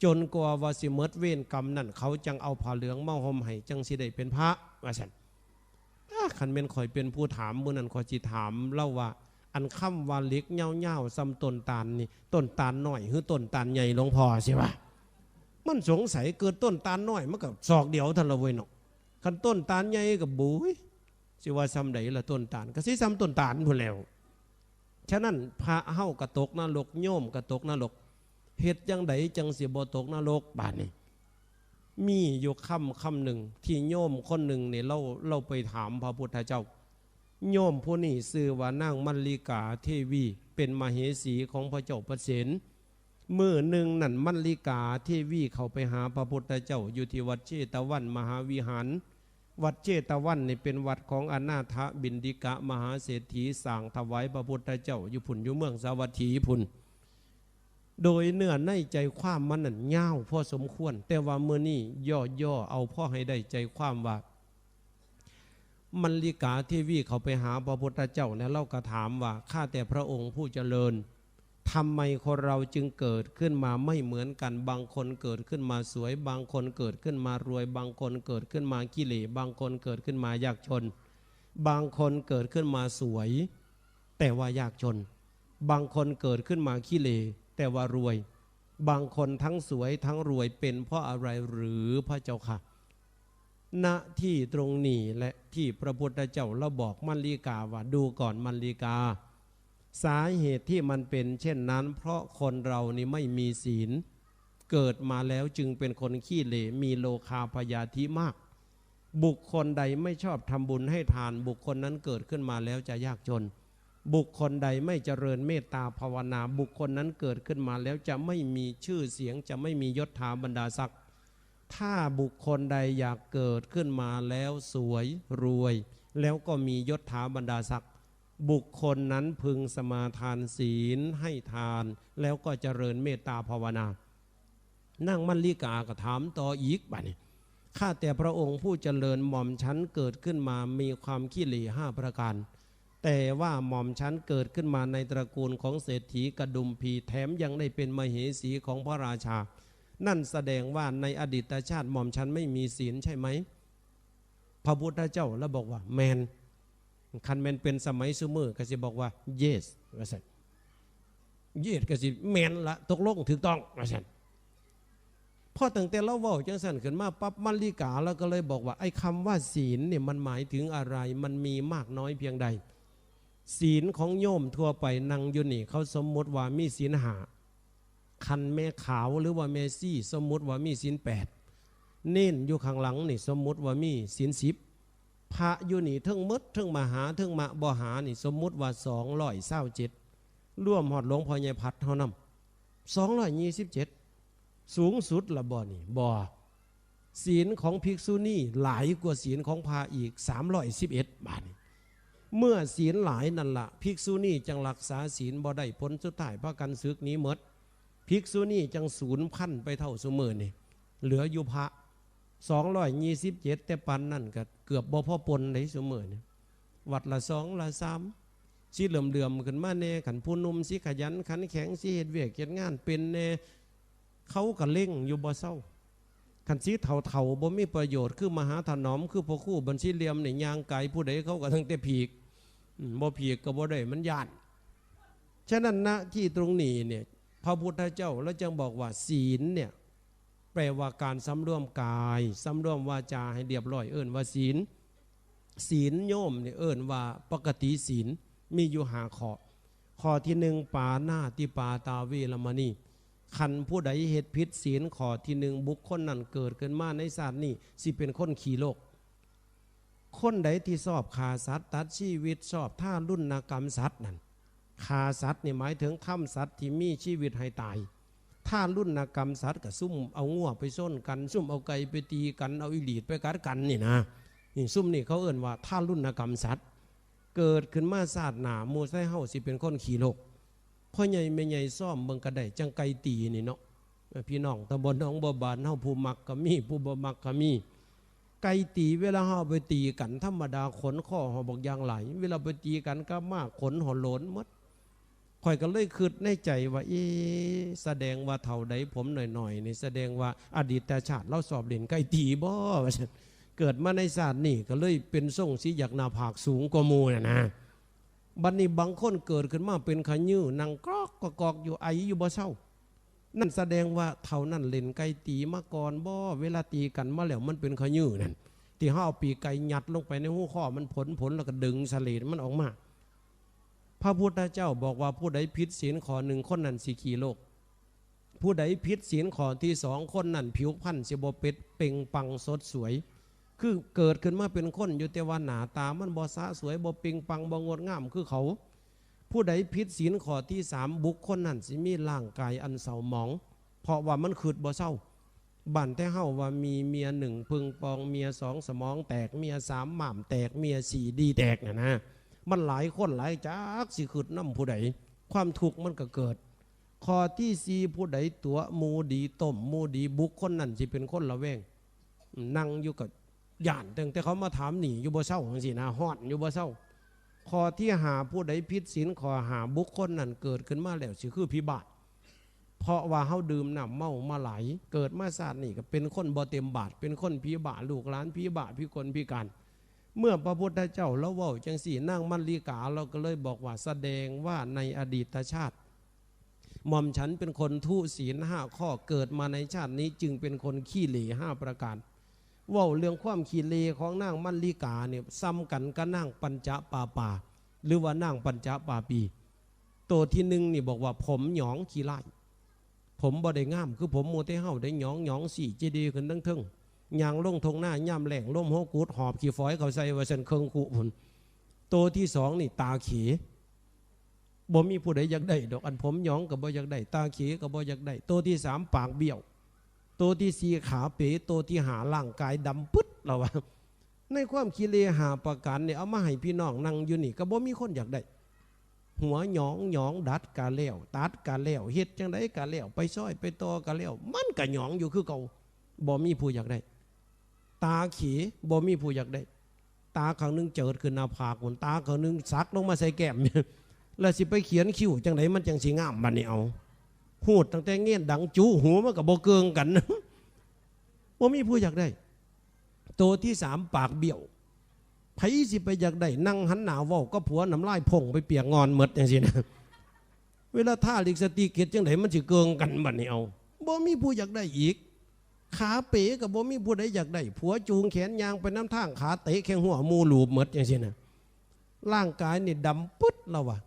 จนกว่าว่าสิหมดเวรกรรมนั่น เขาจั่งเอาผ้าเหลืองมาห่มให้ จั่งสิได้เป็นพระ ว่าซั่น อ้า คันแม่นข้อยเป็นผู้ถามมื้อนั้น ข้อยสิถามเลาว่า อันคำว่าเหล็กยาวๆส่ำต้นตาลนี่ ต้นตาลน้อยหรือต้นตาลใหญ่หลวงพ่อ สิว่า มันสงสัยเกิดต้นตาลน้อยมันก็ศอกเดียวเท่านั้นละเว้ยเนาะ คันต้นตาลใหญ่ก็บุ้ย สิว่าส่ำใดล่ะต้นตาล ก็สิส่ำต้นตาลพู้นแหล้ว ฉะนั้นพระเฮาก็ตกนรก โยมก็ตกนรก เฮ็ดจั่งใดจั่งสิบ่ตกนรก บาดนี้ มีอยู่คำคำหนึ่งที่โยมคนหนึ่งนี่ เลา เลาไปถามพระพุทธเจ้า โยมผู้นี้ชื่อว่านางมัลลิกาเทวี เป็นมเหสีของพระเจ้าประเสน มื้อหนึ่งนั่นมัลลิกาเทวีเข้าไปหาพระพุทธเจ้าอยู่ที่วัดเชตวันมหาวิหาร วัดเชตวันนี่เป็นวัดของอนาถบิณฑิกะมหาเศรษฐี สร้างถวายพระพุทธเจ้าอยู่พุ้น อยู่เมืองสาวัตถีพุ้น โดยเนื้อในใจความมันนั่นยาวพอสมควร แต่ว่ามื้อนี้ย่อๆเอาพอให้ได้ใจความว่า มัลลิกาเทวีเข้าไปหาพระพุทธเจ้า แล้วเลาก็ถามว่า ข้าแต่พระองค์ผู้เจริญ ทำไมคนเราจึงเกิดขึ้นมาไม่เหมือนกัน บางคนเกิดขึ้นมาสวย บางคนเกิดขึ้นมารวย บางคนเกิดขึ้นมาขี้เหร่ บางคนเกิดขึ้นมายากจน บางคนเกิดขึ้นมาสวย แต่ว่ายากจน บางคนเกิดขึ้นมาขี้เหร่ แต่ว่ารวย บางคนทั้งสวยทั้งรวยเป็นเพราะอะไรหรือพระเจ้าค่ะ ณ ที่ตรงนี้และที่พระพุทธเจ้าเราบอกมัลลิกาว่า ดูก่อนมัลลิกา สาเหตุที่มันเป็นเช่นนั้น เพราะคนเรานี่ไม่มีศีล เกิดมาแล้วจึงเป็นคนขี้เหร่ มีโลคาพยาธิมาก บุคคลใดไม่ชอบทำบุญให้ทาน บุคคลนั้นเกิดขึ้นมาแล้วจะยากจน บุคคลใดไม่เจริญเมตตาภาวนา บุคคลนั้นเกิดขึ้นมาแล้วจะไม่มีชื่อเสียง จะไม่มียศถาบรรดาศักดิ์ ถ้าบุคคลใดอยากเกิดขึ้นมาแล้วสวยรวย แล้วก็มียศถาบรรดาศักดิ์ บุคคลนั้นพึงสมาทานศีล ให้ทาน แล้วก็เจริญเมตตาภาวนา นางมัลลิกาก็ถามต่ออีกบัดนี้ ข้าแต่พระองค์ผู้เจริญ หม่อมฉันเกิดขึ้นมามีความขี้เหร่ห้าประการ แต่ว่าหม่อมฉันเกิดขึ้นมาในตระกูลของเศรษฐีกดุมพี แถมยังได้เป็นมเหสีของพระราชา นั่นแสดงว่าในอดีตชาติหม่อมฉันไม่มีศีลใช่ไหม พระพุทธเจ้าแล้วบอกว่า แม่น คันแม่นเป็นสมัยซุมื้อก็สิบอกว่า yes ว่าซั่น yes ก็สิแม่นละ ตกลงถูกต้อง ว่าซั่น พอตั้งแต่เราเว้าจังซั่นขึ้นมาปั๊บ มัลลิกาเราก็เลยบอกว่า ไอ้คำว่าศีลเนี่ยมันหมายถึงอะไร มันมีมากน้อยเพียงใด ศีลของโยมทั่วไปนั่งอยู่นี่ เขาสมมุติว่ามีศีลห้า คันแม่ขาวหรือว่าแม่ชี สมมุติว่ามีศีลแปด เณรอยู่ข้างหลังนี่ สมมุติว่ามีศีลสิบ พระอยู่นี่เทิงหมด เทิงมหา เทิงมะบ่หานี่ สมมุติว่าสองร้อยซาวเจ็ด รวมฮอดหลวงพ่อใหญ่พัดเฮานำ สองร้อยยี่สิบเจ็ด สูงสุดละบ่นี่ บ่ ศีลของภิกษุณีหลายกว่าศีลของพระอีก สามร้อยสิบเอ็ด บาดนี้ เมื่อศีลหลายนั่นละ ภิกษุณีจังรักษาศีลบ่ได้ ผลสุดท้ายพากันสึกหนีหมด ภิกษุณีจังสูญพันธุ์ไปเท่าซุมื้อนี่ เหลืออยู่พระ สองร้อยยี่สิบเจ็ด แต่ปานนั้นก็เกือบบ่พอปนได๋ซุมื้อนี่ วัดละสองละสาม สิเหลื่อมๆขึ้นมาแน่ คันผู้หนุ่มสิขยันขันแข็ง สิเฮ็ดเวียกเฮ็ดงานเป็นแน่ เขาก็เล็งอยู่บ่เซา คันสิเฒ่าๆบ่มีประโยชน์ คือมหาถนอม คือพ่อครูบัญชีเหลี่ยมนี่ ย่างกายผู้ใดเขาก็ตั้งแต่ผีก อืม บ่ผีกก็บ่ได้ มันย้าน ฉะนั้น ณ ที่ตรงนี้เนี่ย พระพุทธเจ้าแล้วจึงบอกว่าศีลเนี่ย แปลว่าการสำรวมกาย สำรวมวาจาให้เรียบร้อย เอิ้นว่าศีล ศีลโยมเนี่ยเอิ้นว่าปกติศีล มีอยู่ห้าข้อ ข้อที่หนึ่ง ปาณาติปาตาเวรมณี คันผู้ใดเฮ็ดผิดศีลข้อที่หนึ่ง บุคคลนั้นเกิดขึ้นมาในชาตินี้สิเป็นคนขี้โลก คนใดที่ชอบฆ่าสัตว์ตัดชีวิต ชอบทารุณกรรมสัตว์นั่น ฆ่าสัตว์นี่หมายถึงทำสัตว์ที่มีชีวิตให้ตาย ทารุณกรรมสัตว์ก็ซุมเอางัวไปชนกัน ซุมเอาไก่ไปตีกัน เอาอีหลีดไปกัดกันนี่นะ นี่ซุมนี่เขาเอิ้นว่าทารุณกรรมสัตว์ เกิดขึ้นมาชาติหน้าหมู่ไทเฮาสิเป็นคนขี้โลก พ่อใหญ่แม่ใหญ่ซ่อมเบิ่งก็ได้ จั่งไก่ตีนี่เนาะ พี่น้องตำบลหนองบัวบานเฮาผู้มักก็มี ผู้บ่มักก็มี ไก่ตีเวลาเฮาเอาไปตีกันธรรมดาขนคอเฮาบักอย่างหลาย เวลาไปตีกันกับม้าขนเฮาโหลนหมด ข้อยก็เลยคิดในใจว่า เอ๊ะ แสดงว่าเฒ่าใดผมน้อยๆนี่ แสดงว่าอดีตชาติลาวชอบเล่นไก่ตีบ่ ว่าซั่น เกิดมาในชาตินี้ก็เลยเป็นทรงสิอยากหน้าผากสูงกว่าหมู่น่ะนะ บัดนี้บางคนเกิดขึ้นมาเป็นขะยื้อ นั่งกรอกกอกอยู่ ไออยู่บ่เซา นั่นแสดงว่าเฒ่านั้นเล่นไก่ตีมาก่อนบ่ เวลาตีกันมาแล้วมันเป็นขะยื้อนั่น ที่เฮาเอาปีกไก่ยัดลงไปในหูคอมัน ผลผลแล้วก็ดึงเสลดมันออกมา พระพุทธเจ้าบอกว่าผู้ใดผิดศีลข้อหนึ่ง คนนั้นสิขี้โลก ผู้ใดผิดศีลข้อที่สอง คนนั้นผิวพรรณสิบ่เปล่งปลั่งสดสวย คือเกิดขึ้นมาเป็นคนอยู่ แต่ว่าหน้าตามันบ่สะสวย บ่เปล่งปลั่ง บ่งดงามคือเขา ผู้ใดผิดศีลข้อที่สาม บุคคลนั้นสิมีร่างกายอันเศร้าหมอง เพราะว่ามันคิดบ่เซา บ้านแต่เฮาว่ามีเมียหนึ่งผึ่งปอง เมียสองสมองแตก เมียสามม้ามแตก เมียสี่ดีแตกน่ะนะ มันหลายคนหลาย จักสิคิดนำผู้ใด ความทุกข์มันก็เกิด ข้อที่สี่ ผู้ใดตั๋วหมู่ดี ต้มหมู่ดี บุคคลนั้นสิเป็นคนระแวง นั่งอยู่ก็ย้าน ตั้งแต่เขามาถามหนี้อยู่บ่เซาจั่งซี้นะ ฮ้อนอยู่บ่เซา ข้อที่ห้า ผู้ใดผิดศีลข้อห้า บุคคลนั้นเกิดขึ้นมาแล้วสิคือผีบ้า เพราะว่าเฮาดื่มน้ำเมามาหลาย เกิดมาชาตินี้ก็เป็นคนบ่เต็มบาท เป็นคนผีบ้า ลูกหลานผีบ้า พิกลพิการ เมื่อพระพุทธเจ้าลาวเว้าจั่งซี้ นางมัลลิกาลาวก็เลยบอกว่า แสดงว่าในอดีตชาติ หม่อมฉันเป็นคนทุศีลห้าข้อ เกิดมาในชาตินี้จึงเป็นคนขี้เหร่ห้าประการ เว้าเรื่องความขี้เหร่ของนางมัลลิกาเนี่ย ส่ำกันกับนางปัญจปาปา หรือว่านางปัญจปาปี ตัวที่หนึ่งนี่บอกว่าผมหยองขี้ร้าย ผมบ่ได้งามคือผมหมู่แต่เฮา ได้หยองหยองสีเจดีย์ขึ้นทั้งเทิง ย่างลงทงหน้ายามแล้ง ลมหัวกูดหอบขี้ฝอยเข้าใส่ว่าซั่น เครื่องคุพุ้น ตัวที่สองนี่ตาเข บ่มีผู้ใดอยากได้ดอก อันผมหยองก็บ่อยากได้ ตาเขก็บ่อยากได้ ตัวที่สามปากเบี้ยว ตัวที่สี่ขาเป๋ ตัวที่ห้าร่างกายดำปึ๊ด แล้วว่า ในความขี้เหร่ห้าประการเนี่ย เอามาให้พี่น้องนั่งอยู่นี่ก็บ่มีคนอยากได้ หัวหยองหยอง ดัดกะแล้ว ตัดกะแล้ว เฮ็ดจั่งใดกะแล้ว ไปซ้อยไปต่อกะแล้ว มันกะหยองอยู่คือเก่า บ่มีผู้อยากได้ ตาเข บ่มีผู้อยากได้ ตาข้างหนึ่งเจิดขึ้นหน้าผากพุ้น ตาข้างหนึ่งสักลงมาใส่แก้ม แล้วสิไปเขียนคิ้วจั่งใดมันจั่งสิงามบัดนี้ เอา ฮูดตั้งแต่เงนดังจุหูมันก็บ่เกิ่งกัน บ่มีผู้อยากได้ ตัวที่สามปากเบี้ยว ไผสิไปอยากได้ นั่งหันหน้าเว้ากับผัว น้ำลายพ่งไปเปียกงอนหมดจั่งซี้นะ เวลาทาลิปสติกเฮ็ดจั่งใดมันสิเกิ่งกันบัดนี้ เอา บ่มีผู้อยากได้อีก ขาเป๋ก็บ่มีผู้ใดอยากได้ ผัวจูงแขนย่างไปนำทาง ขาเตะแข้งหัวหมู่หลูบหมดจั่งซี้นะ ร่างกายนี่ดำปึ๊ด แล้วว่ะ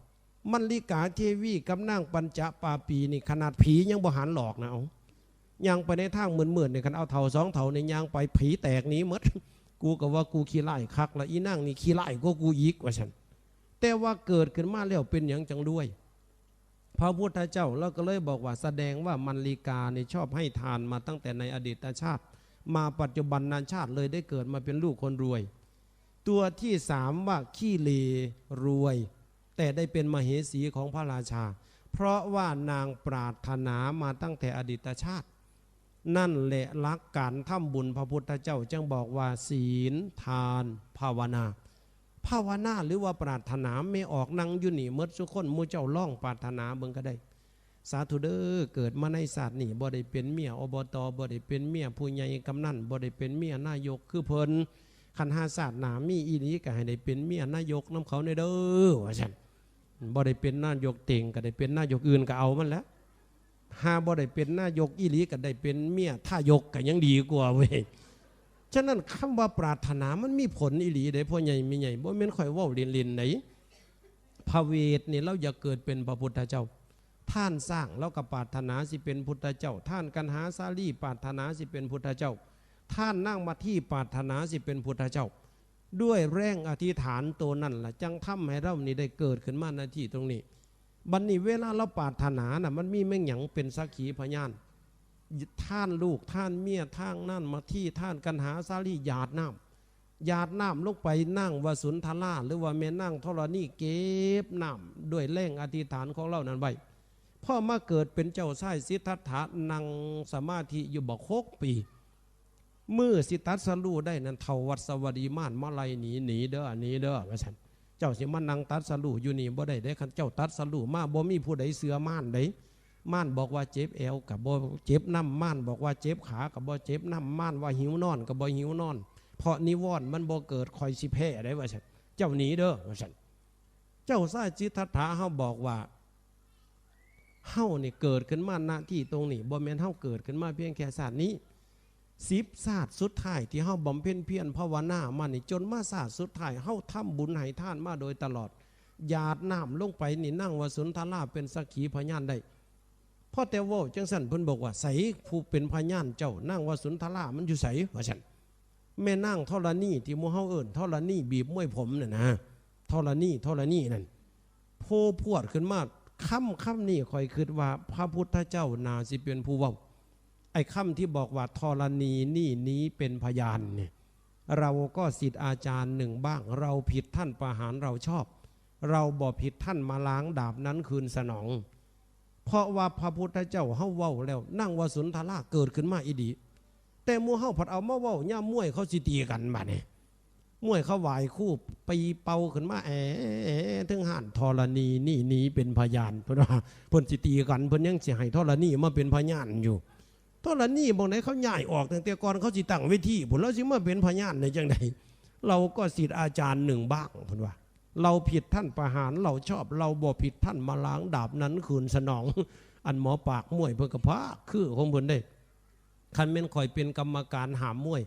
มัลลิกาเทวีกับนางปัญจปาปีนี่ ขนาดผียังบ่หันหลอกนะ เอา ย่างไปในทางมืดๆนี่ คันเอาเฒ่าสองเฒ่านี่ย่างไป ผีแตกหนีหมด กูก็ว่ากูขี้ร้ายคักละ อีนางนี่ขี้ร้ายกว่ากูอีก ว่าซั่น แต่ว่าเกิดขึ้นมาแล้วเป็นหยังจั่งรวย พระพุทธเจ้าลาวก็เลยบอกว่า แสดงว่ามัลลิกานี่ชอบให้ทานมาตั้งแต่ในอดีตชาติ มาปัจจุบันชาติเลยได้เกิดมาเป็นลูกคนรวย ตัวที่สามว่าขี้เหร่รวย แต่ได้เป็นมเหสีของพระราชา เพราะว่านางปรารถนามาตั้งแต่อดีตชาติ นั่นแหละหลักการทำบุญ พระพุทธเจ้าจึงบอกว่า ศีล ทาน ภาวนา ภาวนาหรือว่าปรารถนา แม่ออกนั่งอยู่นี่หมดซุคน หมู่เจ้าลองปรารถนาเบิ่งก็ได้ สาธุเด้อ เกิดมาในชาตินี้บ่ได้เป็นเมีย อบต บ่ได้เป็นเมียผู้ใหญ่กำนัน บ่ได้เป็นเมียนายกคือเพิ่น คันหาชาติหน้ามีอีหลีก็ให้ได้เป็นเมียนายกนำเขาแหน่เด้อ ว่าซั่น บ่ได้เป็นนายกเต็งก็ได้เป็นนายกอื่นก็เอามันแหละ หาบ่ได้เป็นนายกอีหลีก็ได้เป็นเมียทายกก็ยังดีกว่าเว้ย ฉะนั้นคำว่าปรารถนามันมีผลอีหลีเด้ พ่อใหญ่แม่ใหญ่ บ่แม่นข้อยเว้าเล่นๆ ได๋ พระเวทนี่ลาวอยากเกิดเป็นพระพุทธเจ้า ท่านช้างลาวก็ปรารถนาสิเป็นพุทธเจ้า ท่านกันหาสาลีปรารถนาสิเป็นพุทธเจ้า ท่านนางมัทธีปรารถนาสิเป็นพุทธเจ้า ด้วยแรงอธิษฐานตัวนั้นล่ะ จั่งทำให้ลาวนี่ได้เกิดขึ้นมา ณ ที่ตรงนี้ บัดนี้เวลาลาวปรารถนาน่ะ มันมีแม่นหยังเป็นสักขีพยาน ท่านลูก ท่านเมีย ท่านนางมัทธี ท่านกันหาสาลี หยาดน้ำ หยาดน้ำลงไป นางวสุนทรา หรือว่าแม่นางธรณี เก็บน้ำด้วยแรงอธิษฐานของลาวนั้นไว้ พอมาเกิดเป็นเจ้าชายสิทธัตถะ นั่งสมาธิอยู่บักหกปี มื้อสิตรัสรู้ได้นั้น เฒ่าวัสวัดีมารมาไล่หนี หนีเด้อ หนีเด้อ ว่าซั่น เจ้าสิมานั่งตรัสรู้อยู่นี่บ่ได้เด้ คันเจ้าตรัสรู้มา บ่มีผู้ใดเชื่อมารเด้ มารบอกว่าเจ็บแอวก็บ่เจ็บนำ มารบอกว่าเจ็บขาก็บ่เจ็บนำ มารว่าหิวนอนก็บ่หิวนอน เพราะนิวรณ์มันบ่เกิด ข้อยสิแพ้ได้ ว่าซั่น เจ้าหนีเด้อ ว่าซั่น เจ้าชายสิทธัตถะเฮาบอกว่า เฮานี่เกิดขึ้นมา ณ ที่ตรงนี้ บ่แม่นเฮาเกิดขึ้นมาเพียงแค่ชาตินี้ สิบชาติสุดท้ายที่เฮาบำเพ็ญเพียรภาวนามานี่ จนมาชาติสุดท้าย เฮาทำบุญให้ทานมาโดยตลอด หยาดน้ำลงไปนี่ นางวสุนทราเป็นสักขีพยานได้ พอแต่เว้าจั่งซั่น เพิ่นบอกว่า ไสผู้เป็นพยานเจ้า นางวสุนทรามันอยู่ไส ว่าซั่น แม่นางธรณีที่หมู่เฮาเอิ้นธรณีบีบมวยผมน่ะนะ ธรณี ธรณีนั่น โผล่พรวดขึ้นมา คำ คำนี้ข้อยคิดว่าพระพุทธเจ้าน่าสิเป็นผู้เว้า ไอ้คำที่บอกว่า ธรณีนี่นี้เป็นพยานเนี่ย เราก็ศิษย์อาจารย์หนึ่งบ้าง เราผิดท่านประหารเราชอบ เราบ่ผิดท่านมาล้างดาบนั้นคืนสนอง เพราะว่าพระพุทธเจ้าเฮาเว้าแล้ว นางวสุนทราเกิดขึ้นมาอีหลี แต่หมู่เฮาผัดเอามาเว้ายามมวยเขาสิตีกันบัดนี้ มวยเขาไหว้ครู ไปเป่าขึ้นมา แอะ ถึงห้านธรณีนี่หนีเป็นพยาน เพิ่นว่า เพิ่นสิตีกัน เพิ่นยังสิให้ธรณีมาเป็นพยานอยู่ ธรณีหม่องใดเขาย้ายออกตั้งแต่ก่อนเขาสิตั้งเวทีพุ้น ลาวสิมาเป็นพยานได้จั่งใด เราก็ศิษย์อาจารย์หนึ่งบ้าง เพิ่นว่า เราผิดท่านประหาร เราชอบ เราบ่ผิดท่านมาล้าง ดาบนั้นคืนสนอง อันหมอปากมวยเพิ่นก็พากคือของเพิ่นเด้ คันแม่นข้อยเป็นกรรมการห้ามมวย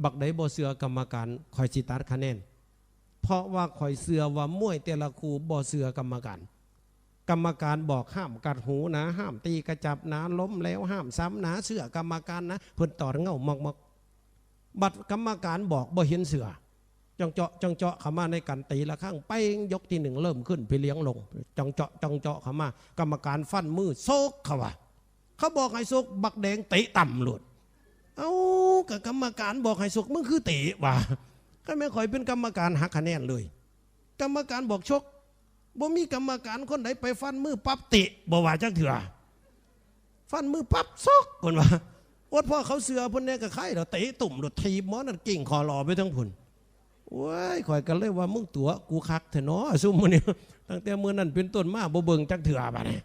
บักใดบ่เชื่อกรรมการ ข้อยสิตัดคะแนน เพราะว่าข้อยเชื่อว่ามวยแต่ละคู่บ่เชื่อกรรมการ กรรมการบอกห้ามกัดหูนะ ห้ามตีกระจับนะ ล้มแล้วห้ามซ้ำนะ เชื่อกรรมการนะ เพิ่นตอดเง้ามอกๆ บัดกรรมการบอกบ่เห็นเชื่อ จ้องเจาะ จ้องเจาะเข้ามาในกัน ตีระฆังเป้ง ยกที่หนึ่งเริ่มขึ้น พี่เลี้ยงลง จ้องเจาะ จ้องเจาะเข้ามา กรรมการฟันมือ ซก เขาว่า เขาบอกให้ซก บักแดงเตะต่ำโลด เอ้า ก็กรรมการบอกให้ซก มึงคือเตะวะ คันแม่นข้อยเป็นกรรมการหักคะแนนเลย กรรมการบอกชก บ่มีกรรมการคนใดไปฟันมือปั๊บเตะ บ่ว่าจักเทื่อ ฟันมือปั๊บซก เพิ่นว่า อดพ่อเขาเชื่อเพิ่นแน่ก็ไคร้ดอก เตะตุ่มโลด ถีบหมอนั่นกิ่งคอหลอไปทั้งพุ้น โอ้ย ข้อยก็เลยว่า มึงตั๋วกูคักแท้เนาะ ซุมมื้อนี้ ตั้งแต่มื้อนั้นเป็นต้นมาบ่เบิ่งจักเทื่อบัดนี้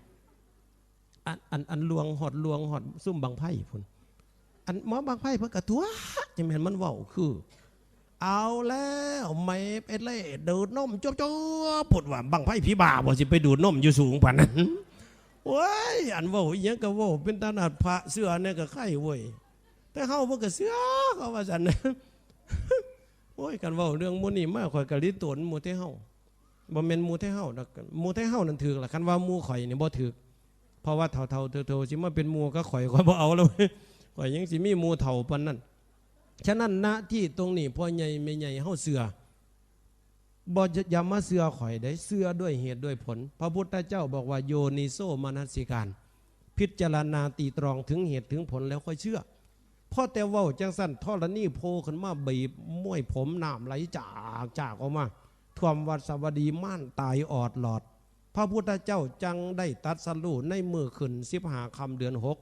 อัน อัน อันลวงฮอด ลวงฮอดซุมบั้งไฟพุ้น อันหมอบั้งไฟเพิ่นก็ตั๋ว จั่งแม่นมันเว้าคือ เอาแล้ว แม่เอเล่ดูดนมจวบๆ พุ้นว่า บั้งไฟผีบ้าบ่ สิไปดูดนมอยู่สูงปานนั้น โอ้ย อันเว้าอีหยังก็เว้าเป็นตาหน้าพระเชื่อแน่ก็ไคร้เว้ย แต่เฮาเพิ่นก็เชื่อเขาว่าซั่น โอ้ย คันเว้าเรื่องหมู่นี้มา ข้อยก็หลีตนหมู่ไทเฮา บ่แม่นหมู่ไทเฮาดอก หมู่ไทเฮานั่นถืกล่ะ คันว่าหมู่ข้อยนี่บ่ถืก เพราะว่าเฒ่าๆ เฒ่าๆ สิมาเป็นหมู่กับข้อย ข้อยบ่เอาแล้ว ข้อยยังสิมีหมู่เฒ่าปานนั้น ฉะนั้น ณ ที่ตรงนี้ พ่อใหญ่แม่ใหญ่เฮาเชื่อ บ่อย่ามาเชื่อข้อยเด้ เชื่อด้วยเหตุด้วยผล พระพุทธเจ้าบอกว่า โยนิโสมนสิการ พิจารณาตรีตรองถึงเหตุถึงผลแล้วค่อยเชื่อ พอแต่เว้าจั่งซั่น ธรณีโผล่ขึ้นมาบีบมวยผม น้ำไหลจากจากออกมา ท่วมวัดสวัสดี ม่านตายออดหลอด พระพุทธเจ้าจั่งได้ตรัสรู้ในมื้อขึ้นสิบห้าค่ำเดือนหก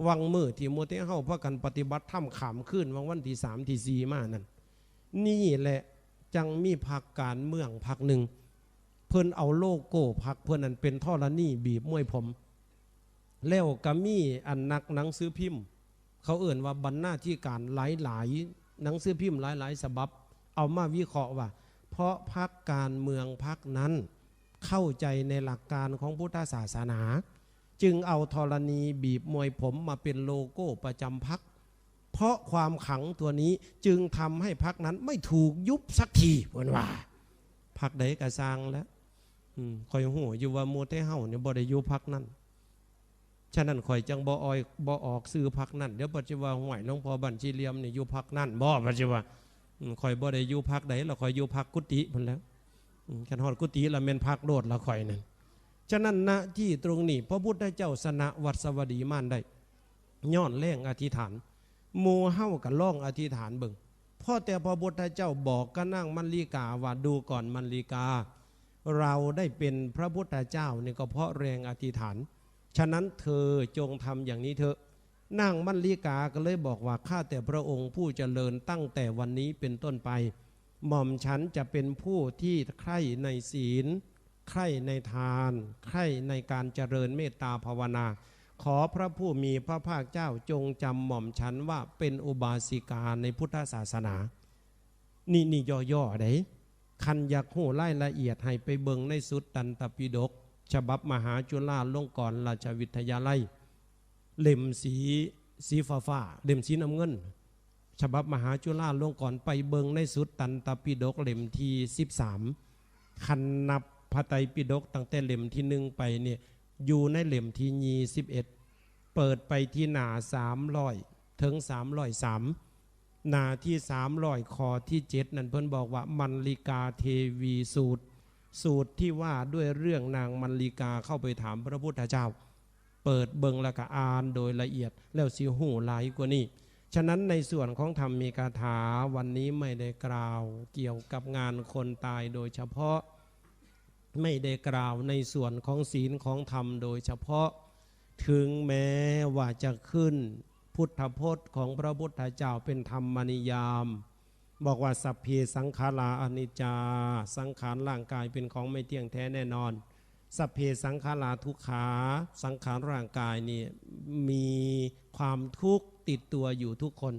วังมื้อที่หมู่ไทเฮาพากันปฏิบัติธรรมข้ามคืน วังวันที่สามที่สี่มานั่น นี่แหละจั่งมีพรรคการเมืองพรรคหนึ่ง เพิ่นเอาโลโก้พรรคเพิ่นนั้นเป็นธรณีบีบมวยผม แล้วก็มีอันนักหนังสือพิมพ์ เขาเอิ้นว่าบรรณาธิการหลายๆ หนังสือพิมพ์หลายๆ ฉบับ เอามาวิเคราะห์ว่า เพราะพรรคการเมืองพรรคนั้นเข้าใจในหลักการของพุทธศาสนา จึงเอาธรณีบีบมวยผมมาเป็นโลโก้ประจำพรรค เพราะความขลังตัวนี้จึงทำให้พรรคนั้นไม่ถูกยุบสักที เพิ่นว่า พรรคใดก็ซ่างแล้ว อืม ข้อยฮู้อยู่ว่าหมู่ไทเฮานี่บ่ได้อยู่พรรคนั้น ฉะนั้นข้อยจั่งบ่ออย บ่ออกชื่อพรรคนั้น เดี๋ยวเพิ่นสิว่า "ห้วย หลวงพ่อบ้านสี่เหลี่ยมนี่อยู่พรรคนั้นบ่" เพิ่นสิว่า อืม ข้อยบ่ได้อยู่พรรคใด แล้วข้อยอยู่พรรคกุฏิพุ้นแหล้ว อืม คันฮอดกุฏิแล้วแม่นพรรคโลดละข้อยนั่น ฉะนั้น ณ ที่ตรงนี้ พระพุทธเจ้าชนะวัดสวัสดีม่านได้ ย้อนแรงอธิษฐาน หมู่เฮาก็ลองอธิษฐานเบิ่ง พอแต่พระพุทธเจ้าบอกกับนางมัลลิกาว่า "ดูก่อนมัลลิกา เราได้เป็นพระพุทธเจ้านี่ก็เพราะแรงอธิษฐาน ฉะนั้นเธอจงทำอย่างนี้เถอะ" นางมัลลิกาก็เลยบอกว่า "ข้าแต่พระองค์ผู้เจริญ ตั้งแต่วันนี้เป็นต้นไป หม่อมฉันจะเป็นผู้ที่ใคร่ในศีล ใคร่ในทาน ใคร่ในการเจริญเมตตาภาวนา ขอพระผู้มีพระภาคเจ้าจงจำหม่อมฉันว่าเป็นอุบาสิกาในพุทธศาสนา" นี่ นี่ย่อๆ เด้ คันอยากฮู้รายละเอียดให้ไปเบิ่งในสุตตันตปิฎก ฉบับมหาจุฬาลงกรณราชวิทยาลัย เล่มสี สีฟ้าๆ เล่มสีน้ำเงิน ฉบับมหาจุฬาลงกรณ์ ไปเบิ่งในสุตตันตปิฎกเล่มที่สิบสาม คันนับพระไตรปิฎกตั้งแต่เล่มที่หนึ่งไปเนี่ย อยู่ในเล่มที่ยี่สิบเอ็ด เปิดไปที่หน้าสามร้อยถึงสามร้อยสาม หน้าที่สามร้อย ข้อที่เจ็ด นั่นเพิ่นบอกว่า มัลลิกาเทวีสูตร สูตรที่ว่าด้วยเรื่องนางมัลลิกาเข้าไปถามพระพุทธเจ้า เปิดเบิ่งแล้วก็อ่านโดยละเอียด แล้วสิฮู้หลายกว่านี้ ฉะนั้นในส่วนของธรรมีกถาวันนี้ไม่ได้กล่าวเกี่ยวกับงานคนตายโดยเฉพาะ ไม่ได้กล่าวในส่วนของศีลของธรรมโดยเฉพาะ ถึงแม้ว่าจะขึ้นพุทธพจน์ของพระพุทธเจ้าเป็นธรรมนิยาม บอกว่า สัพเพ สังขารา อนิจจา สังขารร่างกายเป็นของไม่เที่ยงแท้แน่นอน สัพเพ สังขารา ทุกขา สังขารร่างกายนี่มีความทุกข์ติดตัวอยู่ทุกคน